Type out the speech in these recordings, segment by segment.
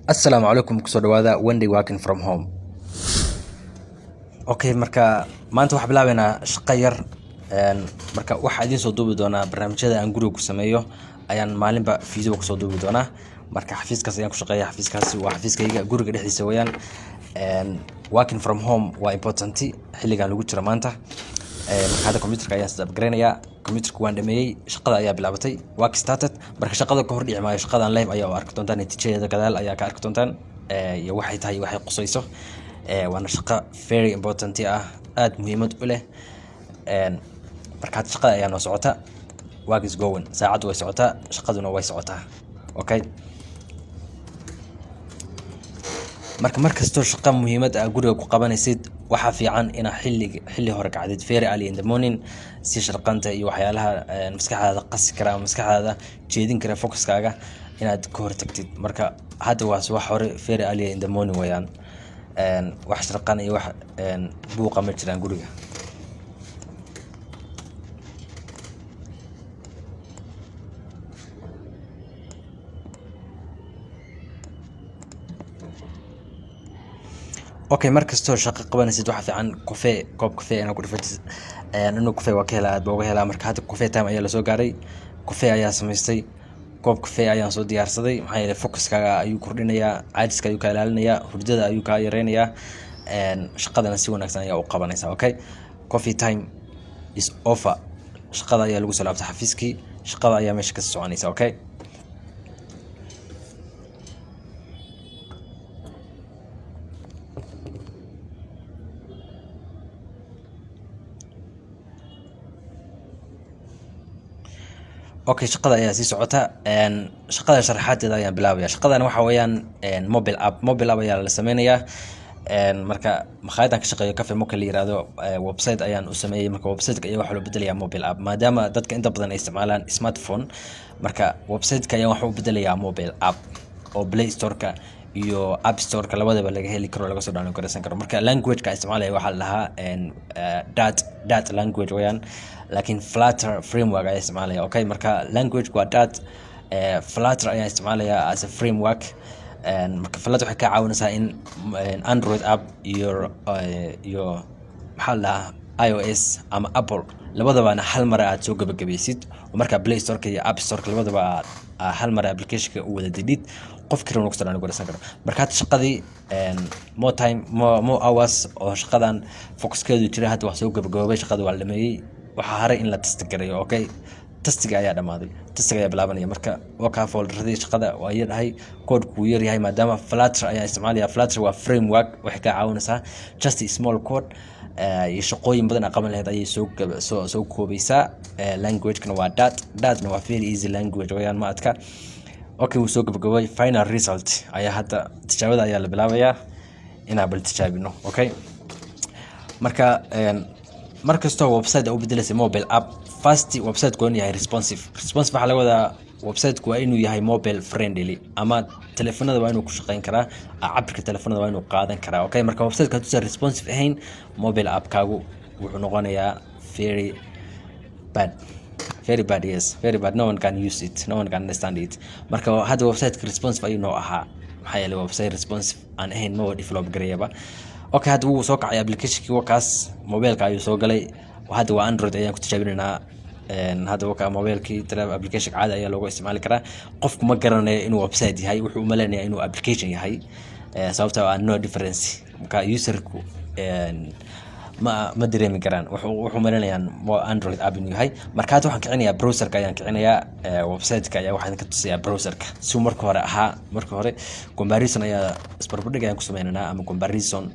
Assalaamu calaykum, kusoo dhawaada One Day Working from Home. Okay, marka maanta waxaa bilaabeynaa shaqo yar. Marka waxaa idiin soo duubi doonaa barnaamijyada aan guriga ku sameeyo ayaan maalinba video kusoo duubi doonaa. Marka xafiiskaas ayaan ku shaqeeya. Xafiiskaasi waa xafiiskayga guriga dhexdiisa weeyaan. Working from home waa important xilligan lagu jiro maanta. Marka hadda computerka ayaan setup gareynayaa. Computerka waan dhameeyey, shaqada ayaa bilaabatay, work started. Marka shaqada ka hor dhici maayo, shaqadan live ayaa u arki doontaan, natiijadeeda gadaal ayaa ka arki doontaan iyo waxay tahay, waxay qusayso. Waana shaqo very important ah, aad muhiimad u leh. Marka hadda shaqada ayaa noo socota, work is going, saacaddu way socotaa, shaqaduna way socotaa. Okay, marka mar kastoo shaqo muhiimad ah guriga ku qabanaysid, waxaa fiican inaa xilli hore kacdid, very early in the morning, si sharqanta iyo waxyaalaha maskaxdaada qasi kara ama maskaxdaada jeedin kara focuskaaga inaad ka hortagtid. Marka hadda waa subax hore, very early in the morning weeyaan. Wax sharqan iyo wax buuqa ma jiraan guriga. Okay, mar kastoo shaqo qabanaysid, waxaa fiican coffee, koob coffee inaad ku dhufatid. Inuu coffee waa ka helaa, aad baa uga helaa. Marka hadda coffee time ayaa lasoo gaaray, coffee ayaa samaystay, koob coffee ayaan soo diyaarsaday. Maxaa yeelay focuskaaga ayuu kordhinayaa, caajiska ayuu kaa ilaalinayaa, hurdada ayuu kaa yareynayaa, shaqadana si wanaagsan ayaa u qabanaysaa. Okay, coffee time is over, shaqada ayaa lagu soo laabtay xafiiskii, shaqada ayaa meesha kasii soconaysa. Okay, okay, shaqada ayaa sii socota. Shaqada sharaxaadeeda ayaan bilaabaya. Shaqadan waxa weeyaan mobile app. Mobile app ayaa la sameynayaa. Marka makhaayaddan ka shaqeeyo, Cafe Mocha la yirahdo, website ayaan u sameeyey. Marka website-ka ayaa waxaa loo bedelayaa mobile app, maadaama dadka inta badan ay isticmaalaan smartphone. Marka website-ka ayaan waxa u bedelayaa mobile app oo Play Store-ka iyo App Store-ka labadaba laga heli karo, laga soo download garaysan karo. Marka language-ka aan isticmaalaya waxaa la dhahaa Dart language weeyaan, laakiin Flutter framework ayaa isticmaalaya. Okay, marka language waa Dart, Flutter ayaan isticmaalaya as a framework. Marka Flutter waxay kaa caawinaysaa in Android app iyo maxaa la dhahaa iOS ama Apple labadabana hal mar aad soo gabagabaysid, oo markaa Play Store-ka iyo App Store-ka labadaba aad hal mar application-ka u wada didid, qofkii rabana kusoo download garaysan karo. Marka hadda shaqadii more time, more hours oo shaqadan focuskeedu jiray, hadda waa soo gabagaboobay, shaqada waa la dhameeyey, waxaa haray in la test gareeyo. Okay, testiga ayaa dhamaaday, testiga ayaa bilaabanaya. Marka waa kaa folderadii shaqada waa yar dhahay, code-ku wuu yaryahay maadaama Flutter ayaa isticmaalaya. Flutter waa framework, waxay kaa caawinaysaa just a small code iyo shaqooyin badan aa qaban lahayd ayay soo koobaysaa. Language-kana waa Dart. Dartna waa very easy language weeyaan, ma adka. Okay, wuu soo gabagabay, final result ayaa hadda tijaabada ayaa la bilaabayaa inaan bal tijaabino. Okay, marka mar kastoo website u bedelaysa mobile app, first website waa inuu yahay responsive. Responsive waxaa laga wadaa website-ku waa inuu yahay mobile friendly, ama telefoonada waa inuu ku shaqeyn karaa, cabirka telefoonada waa inuu qaadan karaa. Okay, marka website-ka hadduusan responsive ahayn, mobile app-kaagu wuxuu noqonayaa very bad, very bad, yes, very bad. No one can use it, no one can understand it. Marka hadda website-ka responsive ayuu noo ahaa, maxaa yeelay website responsive aan ahayn ma develop gareeyaba. Okay, hadda wuu soo kacay application-kii, wakaas mobileka ayuu soo galay. Hadda waa Android ayaan ku tijaabinaynaa. Hadda wakaa mobilkii application caadi ayaa loogu isticmaali karaa. Qofku ma garanayo inuu website yahay, wuxuu u maleynayaa inuu application yahay, sababtoo ah no difference. Marka userku ma dareemi karaan, wuxuu malinayaan Android app inuu yahay. Marka hadda waxaan kicinayaa browserka ayaan kicinayaa, website-ka ayaa waxaan ka tusayaa browserka si marka hore ahaa. Marka hore comparison ayaa isbarbardhig ayaan ku sameynaynaa ama comparison.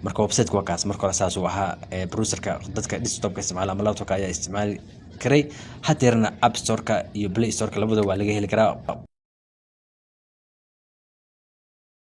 Marka website-ka waa kaas, marka hore saas uu ahaa. Browserka dadka desktop-ka isticmaala ama laptop-ka ayaa isticmaali karay, hadeerna App Store-ka iyo Play Store-ka labada waa laga heli karaa.